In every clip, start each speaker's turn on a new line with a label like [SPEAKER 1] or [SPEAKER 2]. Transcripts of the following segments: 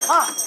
[SPEAKER 1] Ah!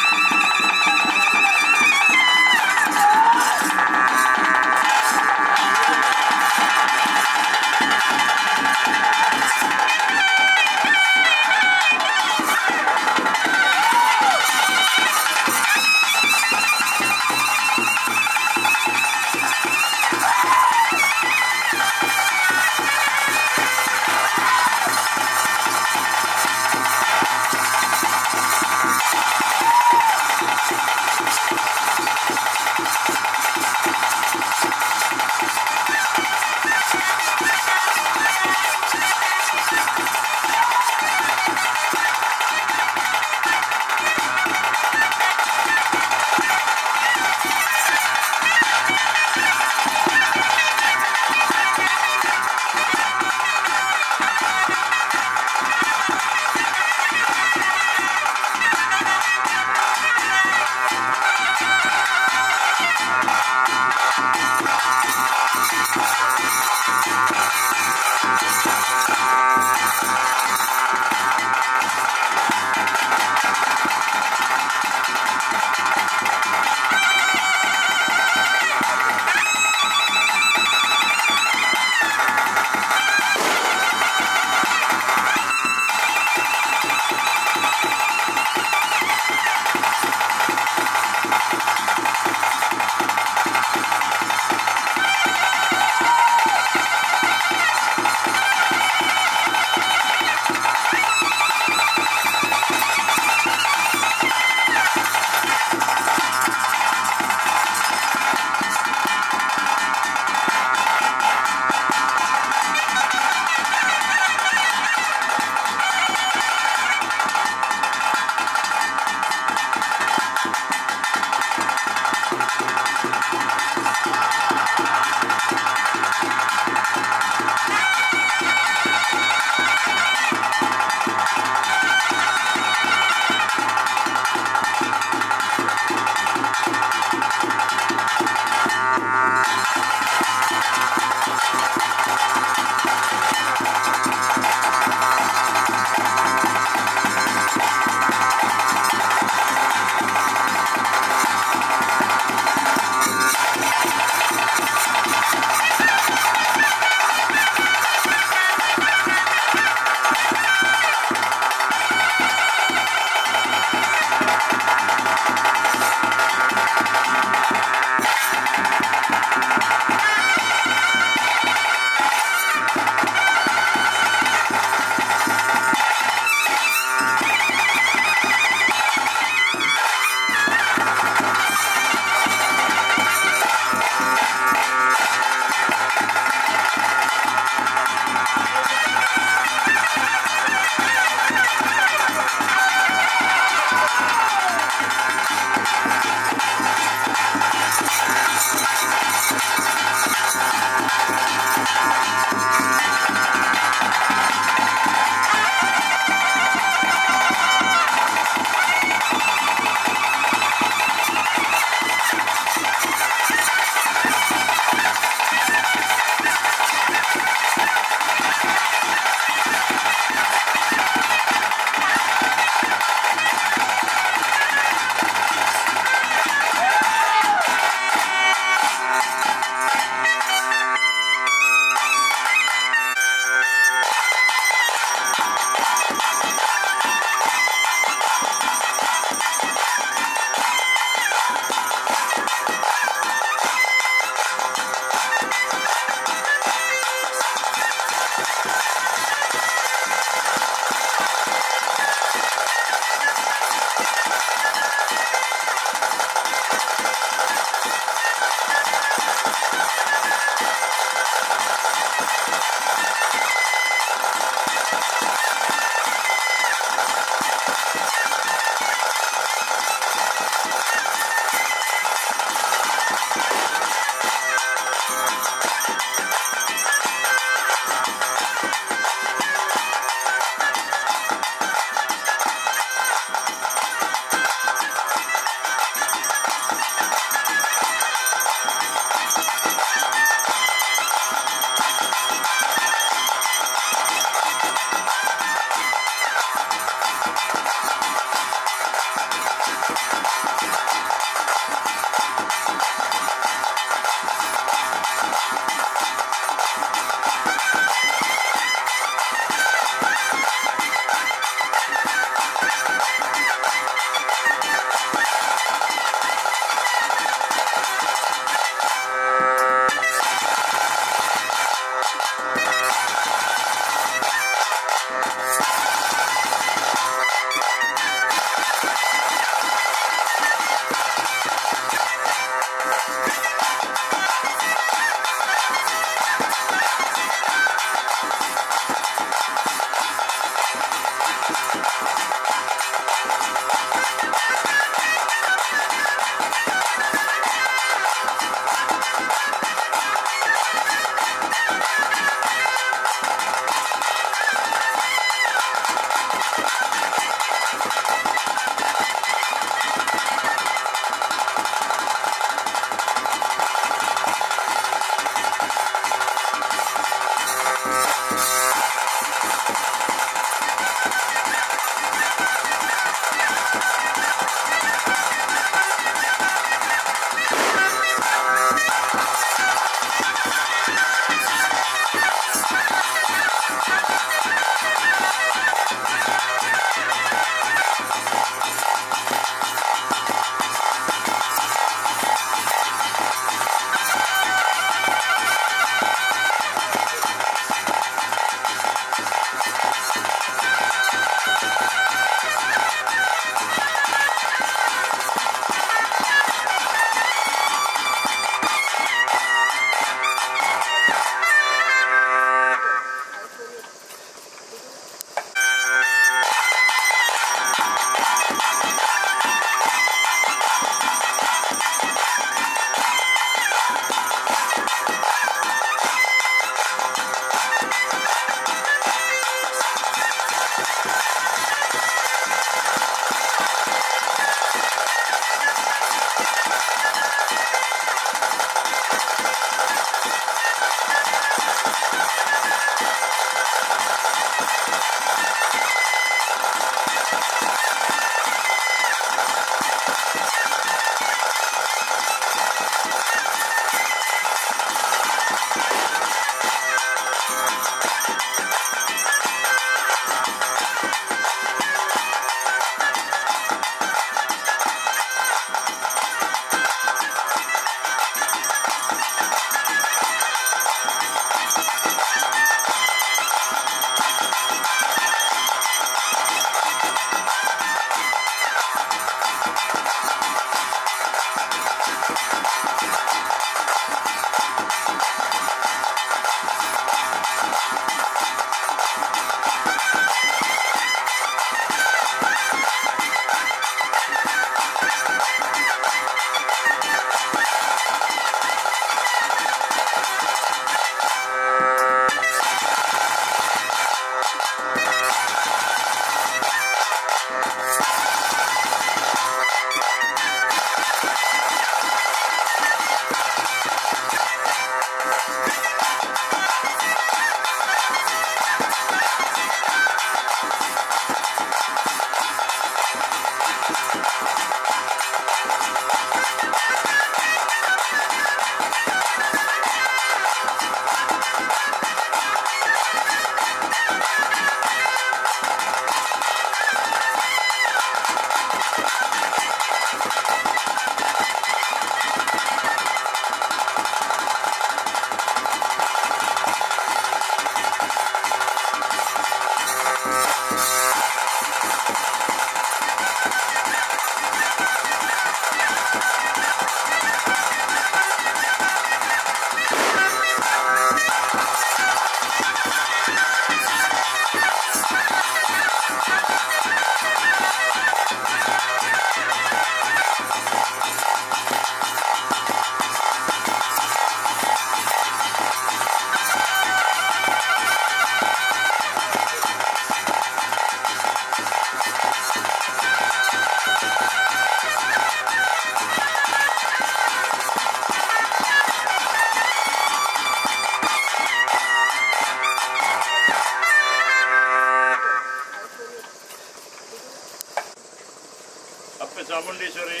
[SPEAKER 1] ಅಪ್ಪೆ ಚಾಮುಂಡೇಶ್ವರಿ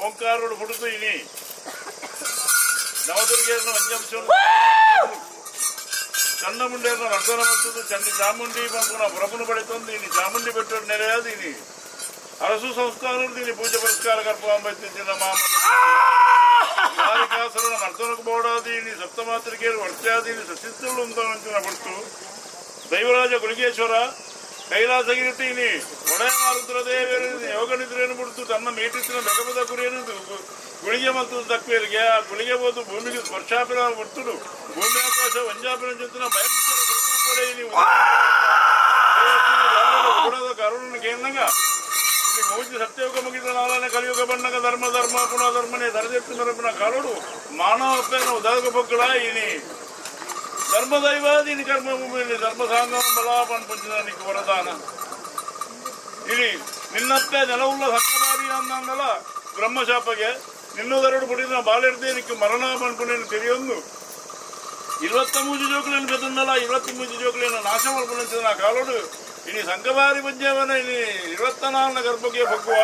[SPEAKER 1] ಓಂಕಾರೋಡು ಹುಡುಕು ಇನಿ ನವದುರ್ಗೆಯರನ್ನ ವಂಜಂಶವನ್ನು ಚಂಡಮುಂಡಿಯರನ್ನ ವರ್ಧನ ಮಂತದ್ದು ಚಂಡಿ ಚಾಮುಂಡಿ ಪಂಪುನ ಪುರಪುನ ಪಡೆತೊಂದು ಇನಿ ಚಾಮುಂಡಿ ಬೆಟ್ಟೋಡು ನೆಲೆಯಾದ ಇನಿ ಅರಸು ಸಂಸ್ಥಾನರು ಇನಿ ಪೂಜೆ ಪುರಸ್ಕಾರ ಕರ್ಪಂಬತ್ತಿನ ಮಾಮಕಾಸುರನ ಮರ್ದನకు ಬೋಡಾದಿ ಇನಿ ಸಪ್ತಮಾತ್ರಿಕೆಯರು ವರ್ತ್ಯಾದಿ ಇನಿ ಸಸಿತ್ತುಳು ಅಂತ ಪಡ್ತು ದೈವರಾಜ ಗುಳಿಗೇಶ್ವರ ಕೈಲಾಸಗಿರಿತಿ ಇನಿ ಒಡೆಯ ಮಾರುದ್ರದೇವರು ಯೋಗ ನಿದ್ರೆಯನ್ನು ಬಿಡ್ತು ತನ್ನ ಮೀಟಿಸಿನ ಬೆಗಬದ ಗುರಿಯನ್ನು ಗುಳಿಗೆ ಮತ್ತು ದಕ್ವೇರಿಗೆ ಆ ಗುಳಿಗೆ ಹೋದು ಭೂಮಿಗೆ ಸ್ಪರ್ಶಾಪಿನ ಬಿಡ್ತುಡು ಭೂಮಿ ಆಕಾಶ ವಂಜಾಪಿನ ಜೊತೆ ಭಯಂಕರ ಸ್ವರೂಪಡೇ ಇನಿ ಕರುಣನ ಕೇಂದ್ರಂಗ ಮೌಜಿ ಸತ್ಯಯುಗ ಮುಗಿದ ನಾಲನೆ ಕಲಿಯುಗ ಬಣ್ಣಗ ಧರ್ಮ ಧರ್ಮ ಪುನಃ ಧರ್ಮನೇ ಧರದೆತ್ತು ಮರಪುನ ಕಾಲೋಡು ಮಾನವ ಅಪ್ಪನ ಉದಾರಕ ಪೊಕ್ಕಳ ಇನಿ ಧರ್ಮದೈವಾದಿನಿ ಕರ್ಮ ಭೂಮಿಯಲ್ಲಿ ಧರ್ಮ ಸಾಂಗಮ ಬಲಾಪನ್ ಪಂಚದಾನಿಗೆ ವರದಾನ ಇನಿ ನಿನ್ನಪ್ಪೆ ನೆಲವುಳ್ಳ ಸಂಕಮಾರಿ ಅನ್ನಲ್ಲ ಬ್ರಹ್ಮಶಾಪಗೆ ನಿನ್ನದರಡು ಪುಡಿದ ಬಾಳೆರ್ದೇ ನಿಕ್ಕ ಮರಣ ಪನ್ಪುನೇನು ತಿಳಿಯೊಂದು 23 ಜೋಕುలను ಬೆದನ್ನಲ್ಲ 23 ಜೋಕುలను ನಾಶ ಮಲ್ಪುನಂಚಿನ ಕಾಲೋಡು ಇನಿ ಸಂಕಬಾರಿ ಪಂಜವನ ಇನಿ 24 ಗರ್ಭಕ್ಕೆ ಬಗ್ಗುವ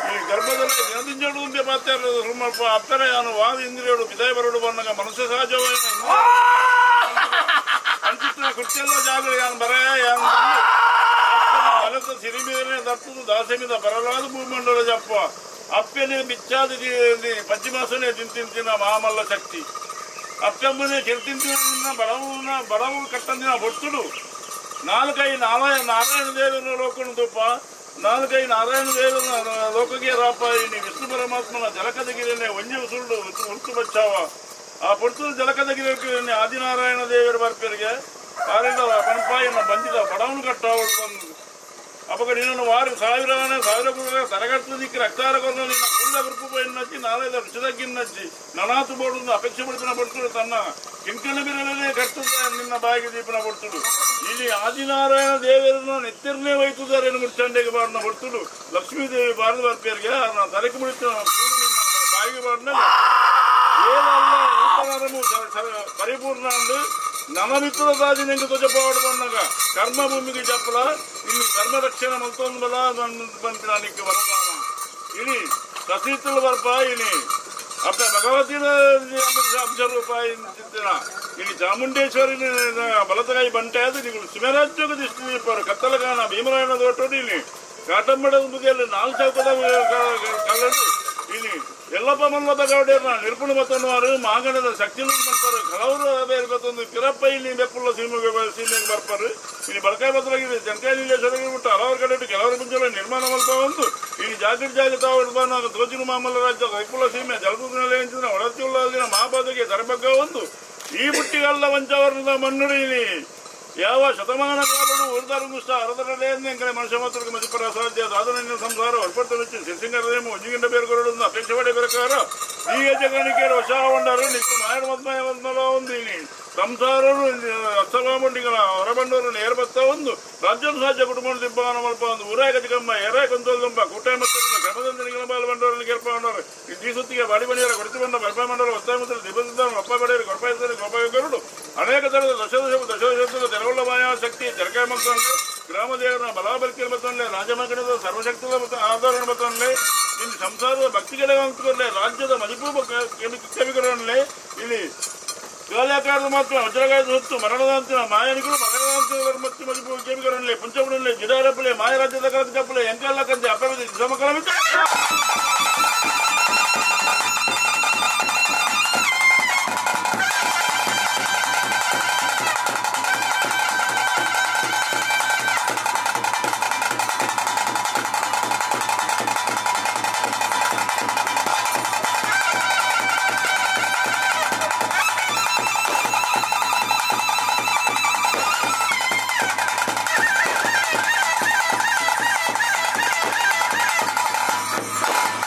[SPEAKER 1] ಈ ಗರ್ಭದಲ್ಲಿ ದಿನದಿಂಜೋಡು ಉಂಬೆ ಪಾತ್ಯಾರ ಸುಮ್ಮಲ್ಪ ಅಪ್ಪರೆ ಯಾನು ವಾದ ಇಂದ್ರಿಯೋಡು ಪಿದಾಯ ಬರೋಡು ಬಣ್ಣಗ ಮನುಷ್ಯ ಸಹಜವಾದ ಅಂಚಿತ್ತಿನ ಕೃತ್ಯೆಲ್ಲ ಜಾಗೃ ಯಾನು ಬರಯ ಯಾನು ಬಲದ ಸಿರಿಮೀರನೆ ದರ್ತದು ದಾಸೆಮಿದ ಬರಲಾದ ಭೂಮಂಡಲ ಜಪ್ಪ ಅಪ್ಪನೆ ಬಿಚ್ಚಾದ ಪಂಚಮಾಸನೆ ತಿಂತಿನ ಮಹಾಮಲ್ಲ ಶಕ್ತಿ ಅಪ್ಪಮ್ಮನೆ ಕೆಲ್ತಿಂತಿನ ಬಡವುನ ಬಡವು ಕಟ್ಟಂದಿನ ಬೊಟ್ಟುಡು ನಾಲ್ಕೈ ನಾರಾಯಣ ದೇವನ ಲೋಕನು ತುಪ್ಪ ನಾಲ್ಕೈ ನಾರಾಯಣ ದೇವನ ಲೋಕಗೆ ರಾಪ ಇನಿ ವಿಷ್ಣು ಪರಮಾತ್ಮನ ಜಲಕದಗಿರನೆ ಒಂಜಿ ಉಸುಳ್ಳು ಉರ್ತು ಬಚ್ಚಾವ ಆ ಪೊರ್ತುಡು ಜಲಕದಗಿರನೆ ಆದಿನಾರಾಯಣ ದೇವರ ಬರ್ಪೇರಿಗೆ ಆರಿಂದ ಪಣಪಾಯಿನ ಬಂದಿದ ಬಡವನು ಕಟ್ಟಾವಳು ಬಂದು ಅಪಗ ನಿನ್ನನ್ನು ವಾರು ಸಾವಿರವನ ಸಾವಿರ ಗುರುಗಳ ತರಗಟ್ಟು ದಿಕ್ಕಿ ರಕ್ತಾರ ಕೊರನ ನಿನ್ನ ಕುಳ್ಳ ಗುರುಪು ಪೈನಚ್ಚಿ ನಾಲೈದ ರುಚಿದಗ್ಗಿನ್ನಚ್ಚಿ ನನಾತು ಬೋಡು ಅಪೇಕ್ಷೆ ಪಡಿತನ ಪಡ್ತುಡು ತನ್ನ ಕಿಂಕಣ ಬಿರಲೇ ಕರ್ತದ ನಿನ್ನ ಬಾಯಿಗೆ ದೀಪನ ಪಡ್ತುಡು ಇಲ್ಲಿ ಆದಿನಾರಾಯಣ ದೇವರನ್ನ ನೆತ್ತಿರನೇ ವೈತುದಾರೇನು ಮುಡ್ಚಂಡೆಗೆ ಬಾರನ ಪಡ್ತುಡು ಲಕ್ಷ್ಮೀದೇವಿ ಬಾರದ ಬರ್ಪೇರಿಗೆ ತಲೆಗೆ ಮುಡಿತ ನಿನ್ನ ಬಾಯಿಗೆ ಬಾರನ ಏನಲ್ಲ ಊಟನರಮು ಪರಿಪೂರ್ಣ ಅಂದು ನಮಮಿತ್ರ ದಾದಿನೆಂದು ಧ್ವಜಪಾಡು ಬಂದಾಗ ಕರ್ಮಭೂಮಿಗೆ ಜಪ್ಪಲ ಇಲ್ಲಿ ಧರ್ಮ ರಕ್ಷಣೆ ಮಲ್ತೊಂದು ಬಲ ಬಂತಿನಾನಿಕ್ಕೆ ವರದಾನ ಇನಿ ಸಸೀತಲು ಬರ್ಪ ಇನಿ ಅಪ್ಪ ಭಗವತಿನ ಅಂಶ ರೂಪಾಯಿ ಚಿಂತಿನ ಇಲ್ಲಿ ಚಾಮುಂಡೇಶ್ವರಿ ಬಲತಗಾಯಿ ಬಂಟೆ ಅದು ನೀವು ಸುಮರಾಜ್ಯಕ್ಕೆ ದೃಷ್ಟಿ ದೀಪರು ಕತ್ತಲಗಾನ ಭೀಮರಾಯಣ ದೊಟ್ಟೋಡಿ ಇಲ್ಲಿ ಕಾಟಂಬಡ ಮುಗಿಯಲ್ಲಿ 4 ಚೌಕದ ಕಲ್ಲಡು ಇಲ್ಲಿ ಎಲ್ಲಪ್ಪ ಮಲ್ಲಪ್ಪ ಗೌಡೇರ್ನ ನಿರ್ಪುಣ ಮತ್ತನ್ನುವರು ಮಾಗಣದ ಶಕ್ತಿನ ಮಾಡ್ತಾರೆ ಹಲವರು ಬೇರ್ಬತ್ತೊಂದು ಪಿರಪ್ಪ ಇಲ್ಲಿ ಬೆಪ್ಪುಳ್ಳ ಸೀಮೆಗೆ ಸೀಮೆಗೆ ಬರ್ಪಾರು ಇಲ್ಲಿ ಬಳಕಾಯಿ ಬದಲಾಗಿದೆ ಜನಕಾಯಿ ನಿಲ್ಲೇಶ್ವರಿಗೆ ಬಿಟ್ಟು ಹಲವಾರು ಕಡೆ ಇಟ್ಟು ಕೆಲವರು ಮುಂಚೆ ನಿರ್ಮಾಣ ಮಲ್ಪ ಒಂದು ಇಲ್ಲಿ ಜಾಗೃತಿ ಜಾಗೃತ ತೋಜಿನ ಮಾಮಲ್ಲ ರಾಜ್ಯ ಕೈಪುಳ್ಳ ಸೀಮೆ ಜಲದೂತಿನಲ್ಲಿ ಎಂಚಿನ ಒಳತಿಯುಳ್ಳ ಮಹಾಪಾದಕ್ಕೆ ದರಬಗ್ಗ ಒಂದು ಈ ಬುಟ್ಟಿಗಲ್ಲ ವಂಚವರ್ಣದ ಮಣ್ಣುಡಿ ಇಲ್ಲಿ ಯಾವ ಶತಮಾನ ಕಾಲಡು ಉರ್ದಾರುಂಗುಷ್ಟ ಅರದರಲೇ ಎಂಕಲೆ ಮನುಷ್ಯ ಮಾತ್ರಕ್ಕೆ ಮಜುಪರ ಅಸಾಧ್ಯ ಸಾಧನ ಸಂಸಾರ ಹೊರಪಡ್ತು ಸಿರಿಸಿಂಗರದೇಮ ಒಂಜಿಗಿಂಡ ಬೇರ್ಕೊರಡು ಅಪೇಕ್ಷೆ ಪಡೆ ಬೆರಕಾರ ಈ ಜಗಣಿಕೆ ವಶಾವಂಡರು ನಿಖಲು ಮಾಯಣ ಮದ್ಮಯ ಮದ್ಮಲ ಒಂದು ಇಲ್ಲಿ ಸಂಸಾರರು ಅಷ್ಟಲಾಮಂಡಿಗಳ ಹೊರಬಂಡವರು ನೇರಬತ್ತ ಒಂದು ರಾಜ್ಯ ಸಾಧ್ಯ ಕುಟುಂಬ ದಿಬ್ಬಾನ ಮಲ್ಪ ಒಂದು ಊರಾಯ ಗಜಗಮ್ಮ ಏರಾಯ ಕೊಂದೋಲ್ಗಂಬ ಕೂಟಾಯ ಮತ್ತು ಕ್ರಮದಂಜನಿಗಳ ಬಾಲ ಬಂಡವರನ್ನು ಕೇರ್ಪ ಬಂಡವರು ಈ ದೀಸುತ್ತಿಗೆ ಬಾಡಿ ಬಣಿಯರ ಕೊಡಿತು ಬಂಡ ಬರ್ಪ ಮಂಡವರು ಒತ್ತಾಯ ಮತ್ತು ದಿಬ್ಬದಿದ್ದ ಒಪ್ಪ ಬಡೆಯರು ಗೊರಪಾಯಿತಾರೆ ಗೋಪಾಯಗರುಡು ಅನೇಕ ಥರದ ದಶ ದಶ ದಶ ತೆರವುಳ್ಳ ಮಾಯಾ ಶಕ್ತಿ ಜರಕಾಯ ಮಕ್ಕಳು ಗ್ರಾಮ ದೇವರ ಬಲಾಬಲಿಕೆ ಮತ್ತೊಂದೇ ರಾಜಮಗಣದ ಸರ್ವಶಕ್ತಿಗಳ ಮತ್ತು ಆಧಾರಣ ಮತ್ತೊಂದೇ ಇಲ್ಲಿ ಸಂಸಾರದ ಭಕ್ತಿಗಳ ಅಂತ್ಕೊಳ್ಳೆ ರಾಜ್ಯದ ಮದಿಪು ಕವಿಗಳನ್ನೇ ಇಲ್ಲಿ ಕಾಲಾಕಾರದ ಮಾತ್ರ ವಜ್ರಗಾಯದ ಹೊತ್ತು ಮರಣದಾಂತಿನ ಮಾಯನಿಗಳು ಮರಣದಾಂತಿನ ಮತ್ತು ಮದಿಪು ಕೆಮಿಗಳನ್ನೇ ಪುಂಚಗುಡನ್ನೇ ಜಿಡಾರಪ್ಪಲೆ ಮಾಯರಾಜ್ಯದ ಕಲಕಪ್ಪಲೆ ಎಂಕಲ್ಲ ಕಂಜೆ ಅಪ್ಪವಿದೆ ಸಮಕಲಮಿತ
[SPEAKER 2] Thank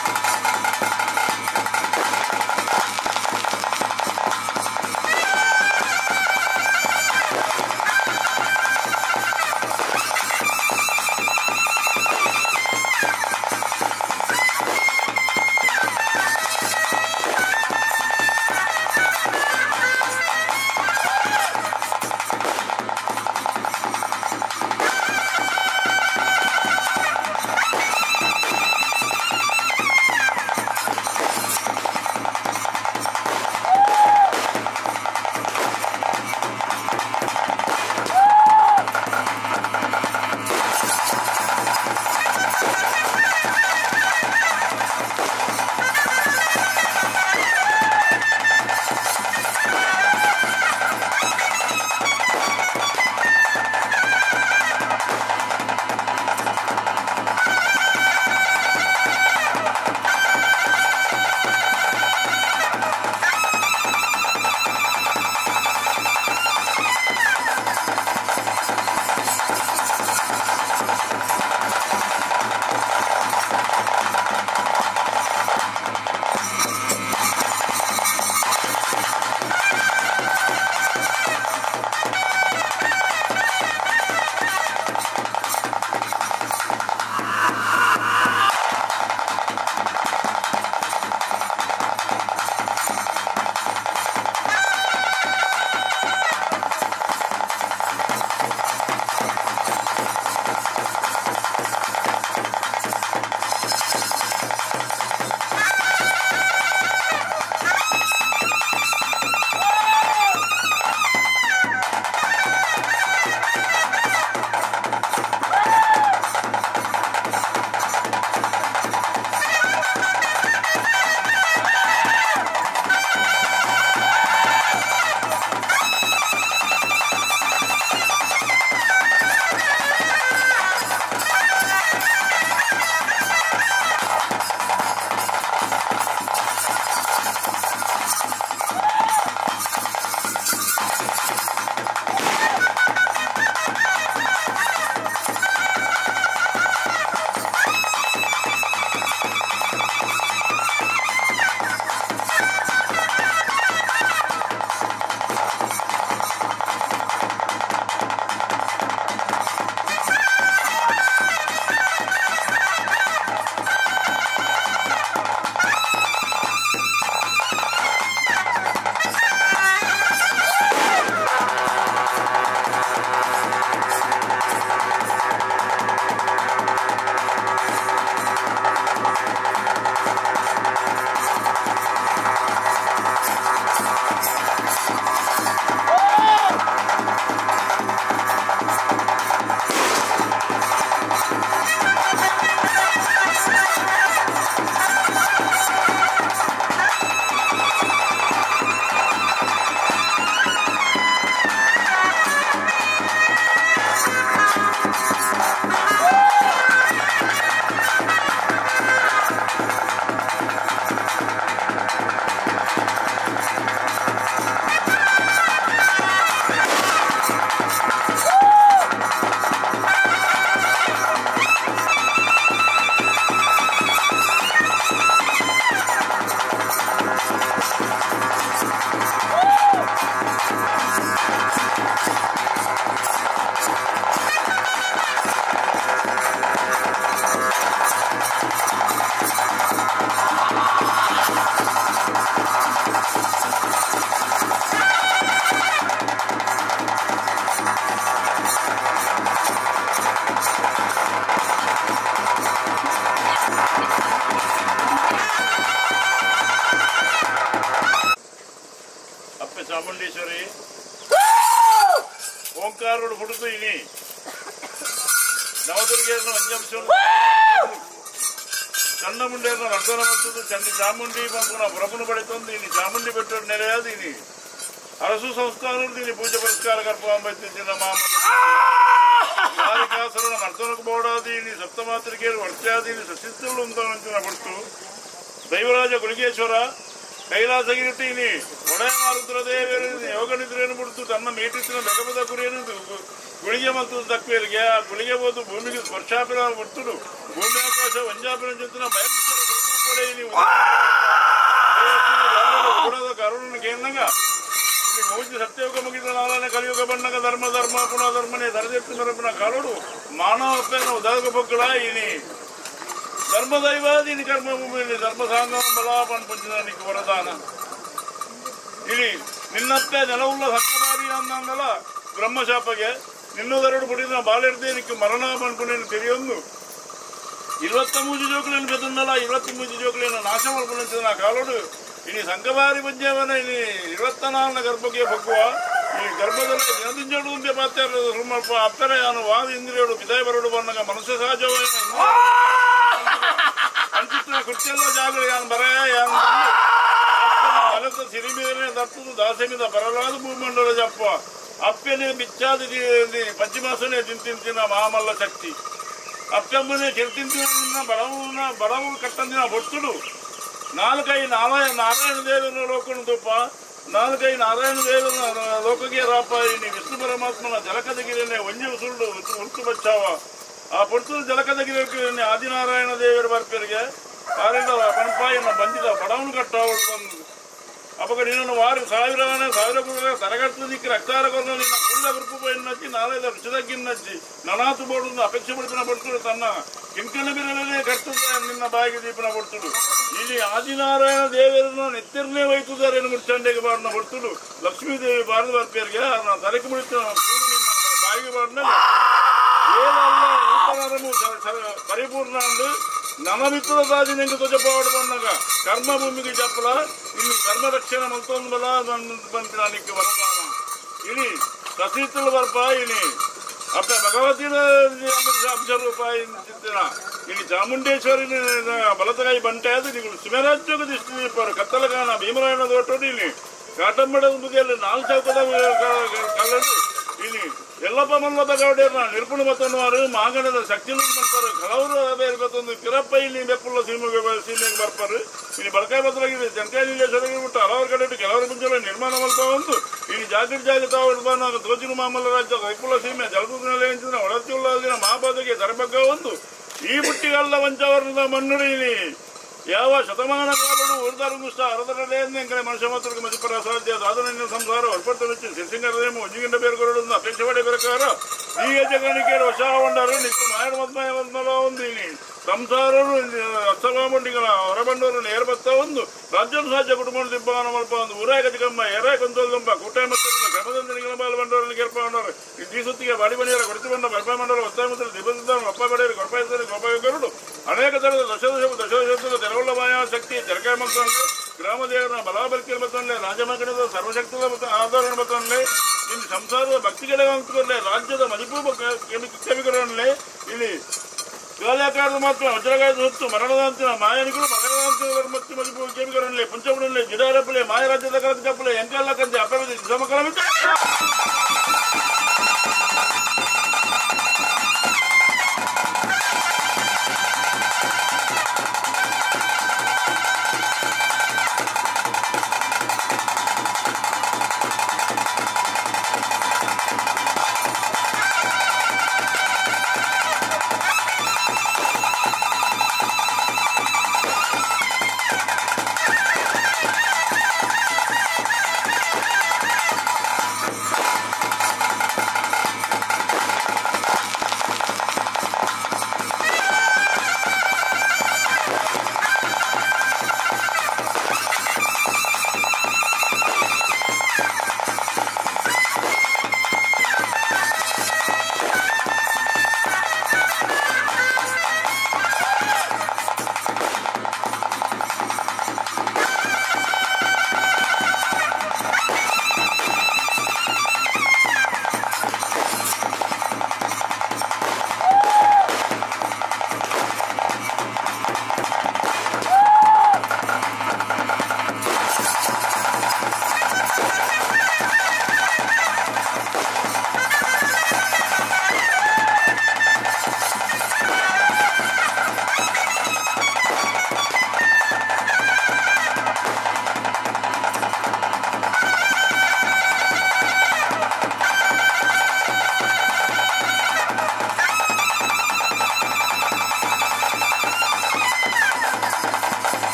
[SPEAKER 1] ಚಾಮುಂಡಿಯನ್ನು ನರ್ತನ ಮಾಡ್ತದ್ದು ಚಂಡಿ ಚಾಮುಂಡಿ ಪಂಪುನ ಪುರಪುನ ಪಡೆತೊಂದು ಇನಿ ಚಾಮುಂಡಿ ಬೆಟ್ಟೋಡು ನೆಲೆಯಾದ ಇನಿ ಅರಸು ಸಂಸ್ಥಾನದ ಇನಿ ಪೂಜೆ ಪುರಸ್ಕಾರ ಕರ್ಪ ಮಾಮ ಕಾರಿಕಾಸುರನ ನರ್ತನಕ್ಕೆ ಬೋಡಾದೀನಿ ಸಪ್ತಮಾತ್ರಿಕೆಯಲ್ಲಿ ವರ್ತ್ಯಾದೀನಿ ಸಸಿತ್ತುಳು ಅಂತ ಪಡ್ತು ದೈವರಾಜ ಗುಳಿಗೇಶ್ವರ ಕೈಲಾಸಗಿರಿತೀನಿ ಒಡೆಯ ಯೋಗ ನಿದ್ರೆಯನ್ನು ಬಿಡ್ತು ತನ್ನ ಮೇಟಿಸಿನ ಬೆಗಬದ ಗುರಿಯನ್ನು ಗುಳಿಗೆ ಮತ್ತು ತಕ್ವೇರಿಗೆ ಆ ಗುಳಿಗೆ ಹೋದು ಭೂಮಿಗೆ ಸ್ಪರ್ಶಾಪಿನ ಬಿಡ್ತುಡು ಭೂಮಿ ಆಕಾಶ ವಂಜಾಪಿನ ಜೊತೆ ಭಯಂಕರ ಕರುಣನ ಕೇಂದ್ರಂಗ ಮೂಜಿ ಸತ್ಯಯುಗ ಮುಗಿದ ನಾಲನೆ ಕಲಿಯುಗ ಬಣ್ಣಗ ಧರ್ಮ ಧರ್ಮ ಪುನಃ ಧರ್ಮನೇ ಧರದೆತ್ತು ಮರಪುನ ಕಾಲೋಡು ಮಾನವ ಉದಾಗ ಬೊಕ್ಕಳ ಇನಿ ಧರ್ಮ ದೈವಾದೀನಿ ಕರ್ಮ ಭೂಮಿಯಲ್ಲಿ ಧರ್ಮ ಸಾಂಗ ಬಲಾಪನ್ ಪಂಚದಾನಿಗೆ ವರದಾನ ಇನಿ ನಿನ್ನತ್ತೆ ನೆಲವುಳ್ಳ ಸಂಗಮಾರಿ ಅನ್ನಲ್ಲ ಬ್ರಹ್ಮಶಾಪಗೆ ನಿನ್ನದರಡು ಪುಡಿದ ಬಾಳೆರ್ದೇನಿಕ್ಕೆ ಮರಣ ಪನ್ಪುನೇನು ತಿಳಿಯೊಂದು 23 ಜೋಕುలను ಬೆದನ್ನಲ್ಲ 23 ಜೋಕುలను ನಾಶ ಮಾಡ್ಕೊಂಡು ಕಾಲೋಡು ಇನಿ ಸಂಕಬಾರಿ ಪಂಜವನ ಇನಿ 24 ಗರ್ಭಕ್ಕೆ ಬಗ್ಗುವ ಈ ಗರ್ಭದಲ್ಲಿ ದಿನದಿಂಜೋಡು ಉಂದೆ ಪಾತ್ಯ ಅಪ್ಪರ ಯಾನು ವಾದ ಇಂದ್ರಿಯೋಡು ಪಿದಾಯ ಬರೋಡು ಬಣ್ಣಗ ಮನಸ್ಸು ಸಹಜವಾದ ಅಂಚಿತ್ತಿನ ಕೃತ್ಯಲ್ಲ ಜಾಗೃ ಯಾನು ಬರಯ ಯಾನು ಅನಂತ ಸಿರಿಮೀರನೆ ದರ್ತದು ದಾಸೆಮಿದ ಬರಲಾದ ಭೂಮಂಡಲ ಜಪ್ಪ ಅಪ್ಪನೆ ಬಿಚ್ಚಾದ ಪಂಚಮಾಸನೆ ತಿಂತಿನ ಮಹಾಮಲ್ಲ ಶಕ್ತಿ ಅಪ್ಪಮ್ಮನೆ ಕೆಲ್ತಿಂತಿನ ಬಡವನ ಬಡವು ಕಟ್ಟಂದಿನ ಬೊಟ್ಟುಡು ನಾಲ್ಕೈ ನಾರಾಯಣ ದೇವನ ಲೋಕನ ತುಪ್ಪ ನಾಲ್ಕೈ ನಾರಾಯಣ ದೇವನ ಲೋಕಗೆ ರಾಪ ಇನಿ ವಿಷ್ಣು ಪರಮಾತ್ಮನ ಜಲಕದಗಿರಿಯನ್ನೇ ಒಂಜಿ ಉಸುಳ್ಳು ಉರ್ತು ಬಚ್ಚಾವ ಆ ಪೊರ್ತುಡು ಜಲಕದಗಿರಿಯನ್ನೇ ಆದಿನಾರಾಯಣ ದೇವರ ಬರ್ಪರಿಗೆ ಆರಿಂದ ಪಣಪಾಯನ ಬಂದಿದ ಬಡವನು ಕಟ್ಟಾವಳು ಬಂದು ಅಪಗ ನಿನ್ನನ್ನು ವಾರು ಸಾವಿರವನ ಸಾವಿರ ಗುರುಗಳ ತರಗಟ್ಟು ದಿಕ್ಕಿ ರಕ್ತಾರ ಕೊರನ ನಿನ್ನ ಕುಳ್ಳ ಗುರುಪು ಪೈನಚ್ಚಿ ನಾಳೆದ ರುಚಿದಗ್ಗಿನ್ನಚ್ಚಿ ನನಾತು ಬೋಡು ಅಪೇಕ್ಷೆ ಪಡಿಪಿನ ಪಡ್ತುಡು ತನ್ನ ಕಿಂಕಣ ಬಿರಲೇ ಕರ್ತದ ನಿನ್ನ ಬಾಯಿಗೆ ದೀಪನ ಪಡ್ತುಡು ಇಲ್ಲಿ ಆದಿನಾರಾಯಣ ದೇವರನ್ನು ನೆತ್ತಿರನೇ ವೈತುದಾರೇನು ಮುಚ್ಚಂಡೆಗೆ ಬಾರನ ಪಡ್ತುಡು ಲಕ್ಷ್ಮೀದೇವಿ ಬಾರದ ಬರ್ಪೇರಿಗೆ ತಲೆಗೆ ಮುಡಿತ ನಿನ್ನ ಬಾಯಿಗೆ ಬಾಡಿನ ಏನಲ್ಲ ಪರಿಪೂರ್ಣ ಅಂದು ನಮವಿತ್ತದ ದಾದಿನೆಂದು ಧ್ವಜಪಾಡು ಬಂದಾಗ ಕರ್ಮಭೂಮಿಗೆ ಜಪ್ಪಲ ಇಲ್ಲಿ ಧರ್ಮ ರಕ್ಷಣೆ ಮಲ್ತೊಂದು ಬಲ ಬಂತಿನಾನಿಕ್ಕೆ ವರದಾನ ಇನಿ ಸಸೀತಲು ಬರ್ಪ ಇನಿ ಅಪ್ಪ ಭಗವತಿನ ಅಂಶ ರೂಪ ಚಿತ್ತಿನ ಇಲ್ಲಿ ಚಾಮುಂಡೇಶ್ವರಿ ಬಲತಗಾಯಿ ಬಂಟೆ ಅದು ನೀವು ಸುಮರಾಜ್ಯಕ್ಕೆ ದೃಷ್ಟಿ ದೀಪರು ಕತ್ತಲಗಾನ ಭೀಮರಾಯಣ ದೊಟ್ಟೋಡು ಇಲ್ಲಿ ಕಾಟಂಬಡ ಬುದಿಯಲ್ಲಿ 4 ಚೌಕದ ಕಲ್ಲದು ಇಲ್ಲಿ ಎಲ್ಲಪ್ಪ ಮಲ್ಲಪ್ಪ ಗೌಡರ್ನ ನಿರ್ಪುಣ ಮತ್ತನ್ನುವರು ಮಾಗಣದ ಶಕ್ತಿಲು ಮಾಡ್ತಾರೆ ಹಲವರು ಬೇರ್ಬತ್ತೊಂದು ಪಿರಪ್ಪ ಇಲ್ಲಿ ಬೆಪ್ಪುಳ್ಳ ಸೀಮೆಗೆ ಸೀಮೆಗೆ ಬರ್ತಾರೆ ಇಲ್ಲಿ ಬಳಕಾಯಿ ಬದಲಾಗಿದೆ ಜನಕಾಯಿ ಬಿಟ್ಟು ಹಲವಾರು ಕಡೆ ಕೆಲವರು ಮುಂಚೆ ನಿರ್ಮಾಣ ಮಾಡ್ತಾ ಒಂದು ಇಲ್ಲಿ ಜಾಗೃತಿ ಜಾಗೃತ ತೋಚಿನ ಮಾಮಲ್ಲ ರಾಜ್ಯ ಕೈಪುಳ್ಳ ಸೀಮೆ ಜಲದೂತಿನಲ್ಲಿ ಒಳತಿಯುಳ್ಳ ಮಹಾಪಾದಕ್ಕೆ ಧರ್ಮಗ್ಗ ಒಂದು ಈ ಬುಟ್ಟಿಗಲ್ಲ ವಂಚಾವರಣದ ಮಣ್ಣುಡಿ ಇಲ್ಲಿ ಯಾವ ಶತಮಾನ ಕಾಲಡು ಉರ್ದಾರುಗುಷ್ಟ ಅರದರಲೇ ಮನುಷ್ಯ ಮಾತ್ರ ಮಜಿಪರ ಅಸಾಧ್ಯ ಸಾಧನ ಸಂಸಾರ ಹೊರಪಟ್ಟು ಸಿರಿಸಿಂಗರದೇಮ ಒಂಜಿಗಿಂಡ ಬೇರ್ಕೊರಡು ಅಪೇಕ್ಷೆ ಪಡೆ ಬೆರಕಾರ ಈ ಯಜಗಾನಿಕೆ ವಶಾವಂಡರು ನಿಖಲು ಮಾಯಣ ಮದ್ಮಯ ಮದ್ಮಲ ಒಂದು ಇಲ್ಲಿ ಸಂಸಾರರು ಅಸಲಾಮಂಡಿಗಳ ಹೊರಬಂಡವರು ನೇರ ಬತ್ತ ಒಂದು ರಾಜ್ಯ ಸಾಧ್ಯ ಕುಟುಂಬ ದಿಬ್ಬಾನ ಮಲ್ಪ ಒಂದು ಊರಾಯ ಗಜಗಂಬ ಏರಾಯ ಕೊಂದೋಲ್ಗಂಬ ಕೂಟಾಯ ಮತ್ತು ಕ್ರಮದಂಜನಿಗಳ ಬಾಲ ಬಂಡವರನ್ನು ಕೇರ್ಪ ಬಂಡವರು ಈ ಸುತ್ತಿಗೆ ಬಾಡಿ ಬಣಿಯರ ಕೊಡಿತು ಬಂಡ ಬರ್ಪ ಮಂಡಲ ಒತ್ತಾಯ ಮಂತ್ರ ದಿಬ್ಬ ಅಪ್ಪ ಬಡೆಯರು ಕೊರಪಾಯ ಗೋಪಾಯ ಅನೇಕ ಥರದ ದಶ ದಶ ದಶ ತೆರವುಳ್ಳ ಮಾಯಾ ಶಕ್ತಿ ತೆರಕಾಯ ಮಂತ್ರನ್ಲೆ ಗ್ರಾಮದೇವರ ಬಲಾಬಲಿಕೆ ಬತ್ತನ್ಲೆ ರಾಜಮಗಣದ ಸರ್ವಶಕ್ತಿಯ ಆಧಾರಣ ಬತ್ತನ್ಲೆ ಇಲ್ಲಿ ಸಂಸಾರದ ಭಕ್ತಿಗಳ ಅಂತ್ಕೊಳ್ಳೆ ರಾಜ್ಯದ ಮದಿಪು ಕೆಮಿಕರನ್ಲೆ ಇಲ್ಲಿ ಗಾಲಾಕಾರದ ಮಾತ್ರ ವಜ್ರಗಾಯದ ಹೊತ್ತು ಮರಣದಾಂತಿನ ಮಾಯನಿಗಳು ಮರಣದಾಂತಿನ ಮತ್ತು ಮದಿಪು ಕೆಮಿಕರನ್ಲೆ ಪುಂಚಪುಡನ್ಲೆ ಜಿಡಾರಪ್ಪಲೆ ಮಾಯರಾಜ್ಯದ ಕಲಕ ಚಪ್ಪಲೆ ಎಂಕಲ್ಲ ಕಂಜೆ ಅಪ್ಪವಿದೆ ಸಮಕಲ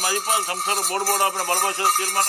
[SPEAKER 1] ಮೈಪಾಲ್ ಸಂಸಾರ ಬೋರ್ಡ್ ಬೋರ್ಡ್ ಆಪಿನ ಬಲಭಾಷೆದ ತೀರ್ಮಾನ.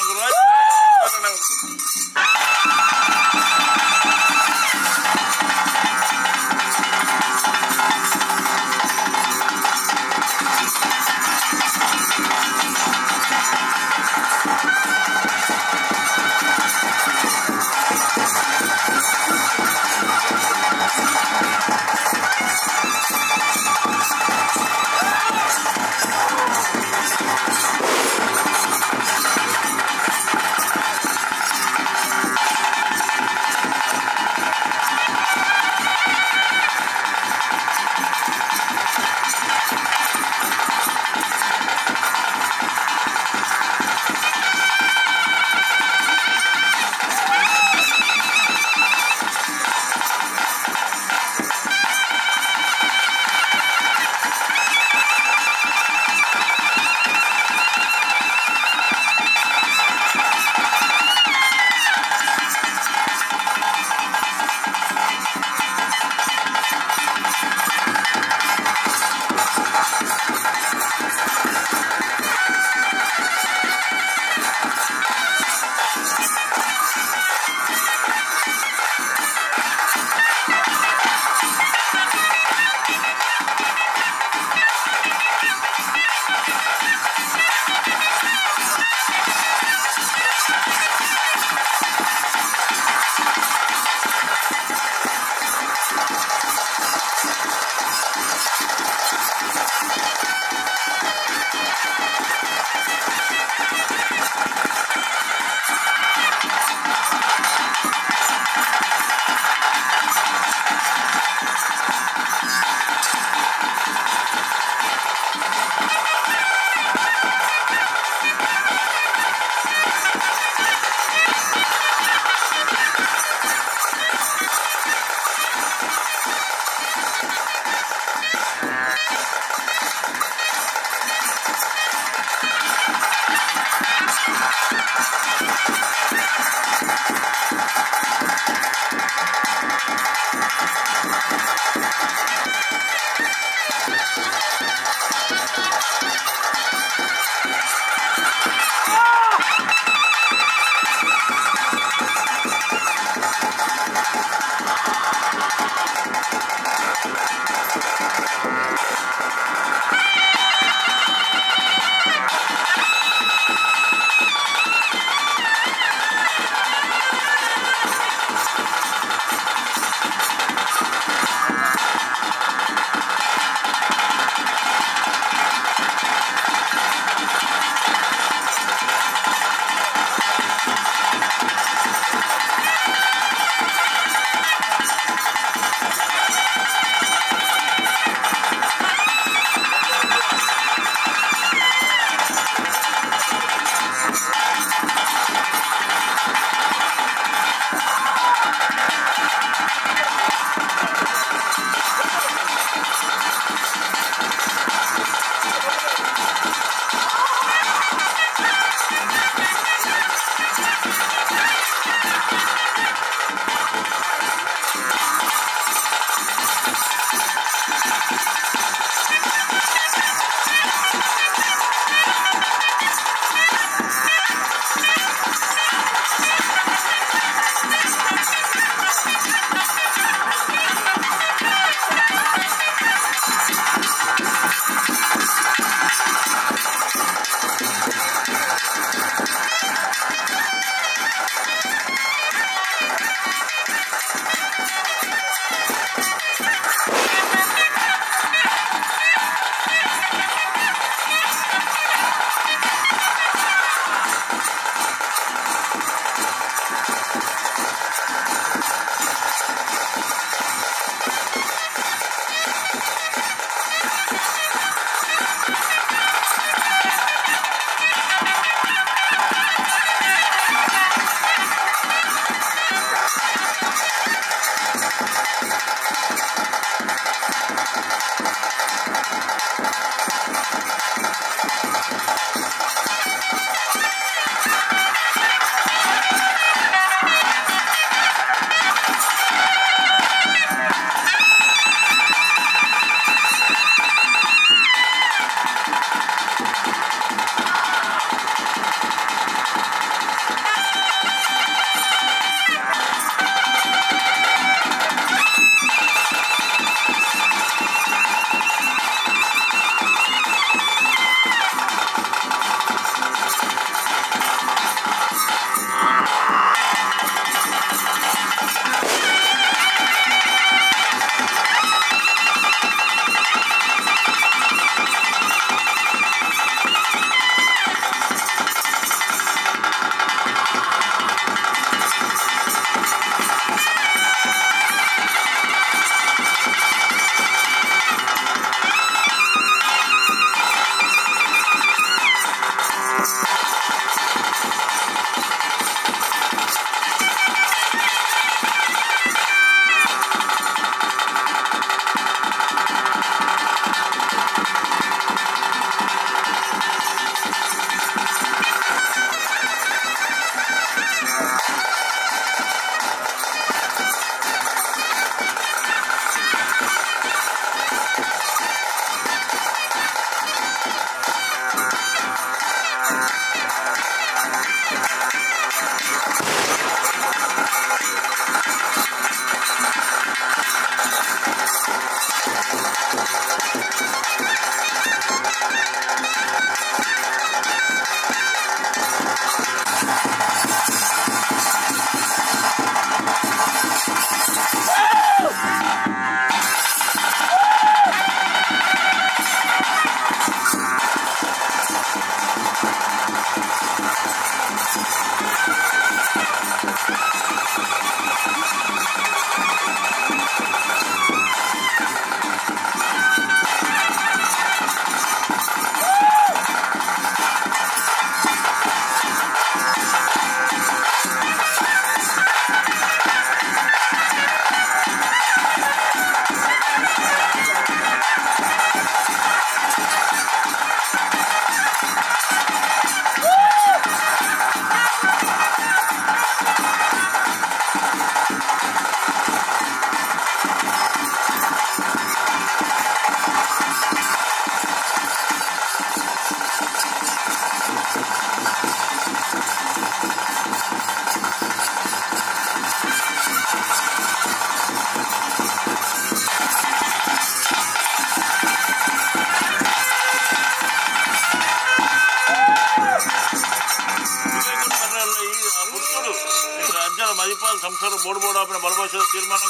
[SPEAKER 1] ಸಂಸಾರ ಬೋಡ್ ಬೋಡ್ ಆಪಿನ ಬಲಭಾಷೆದ ತೀರ್ಮಾನ.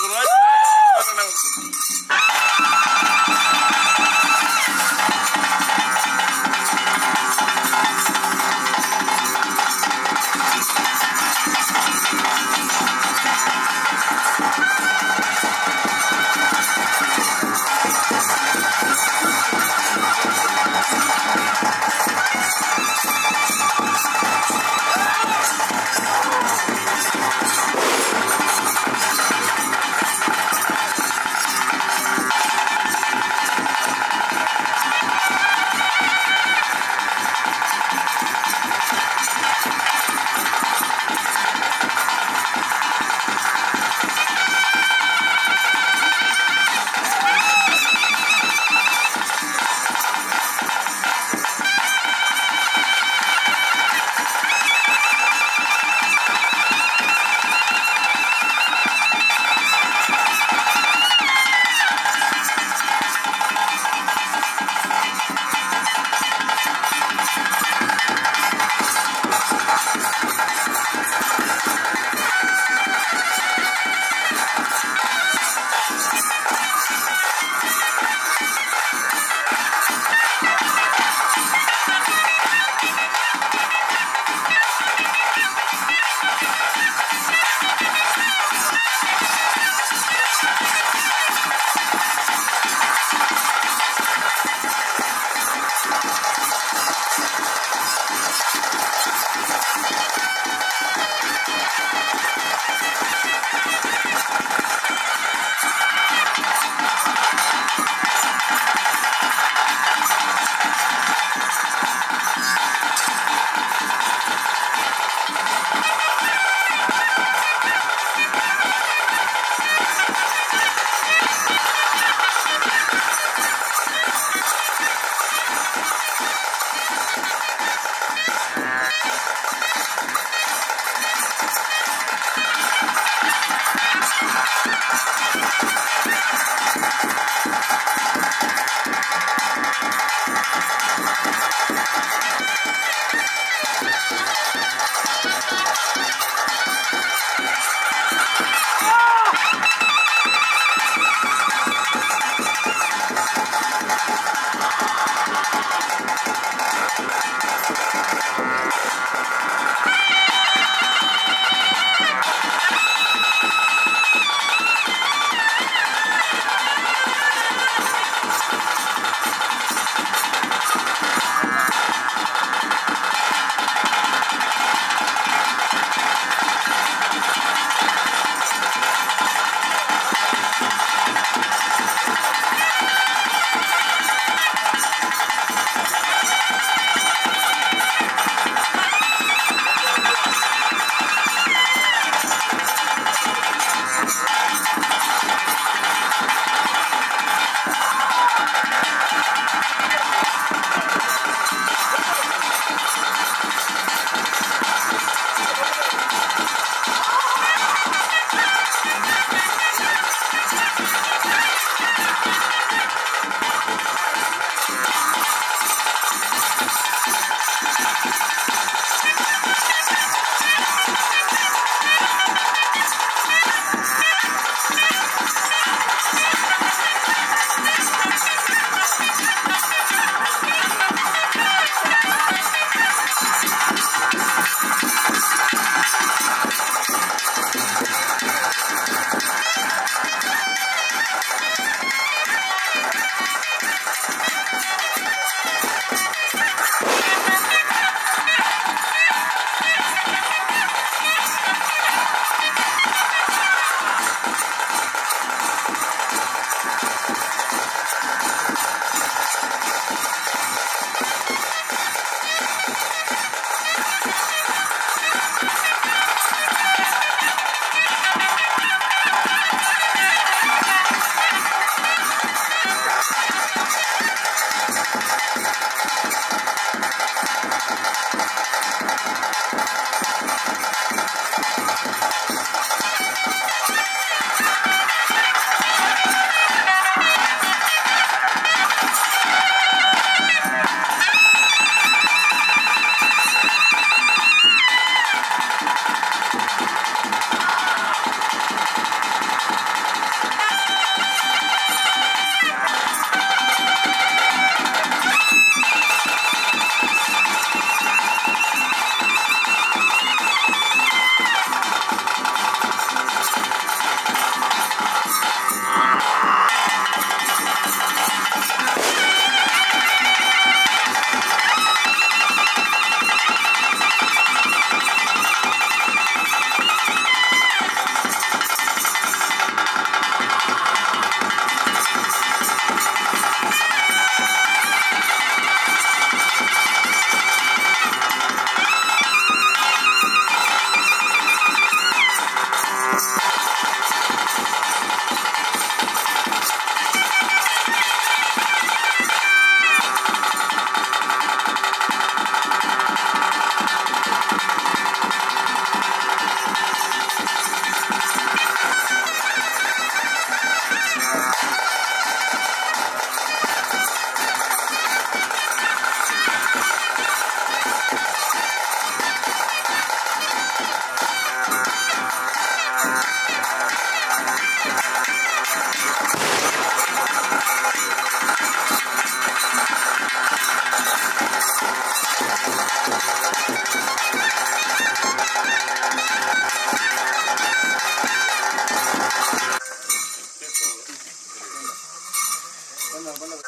[SPEAKER 2] ಮಾನಿ.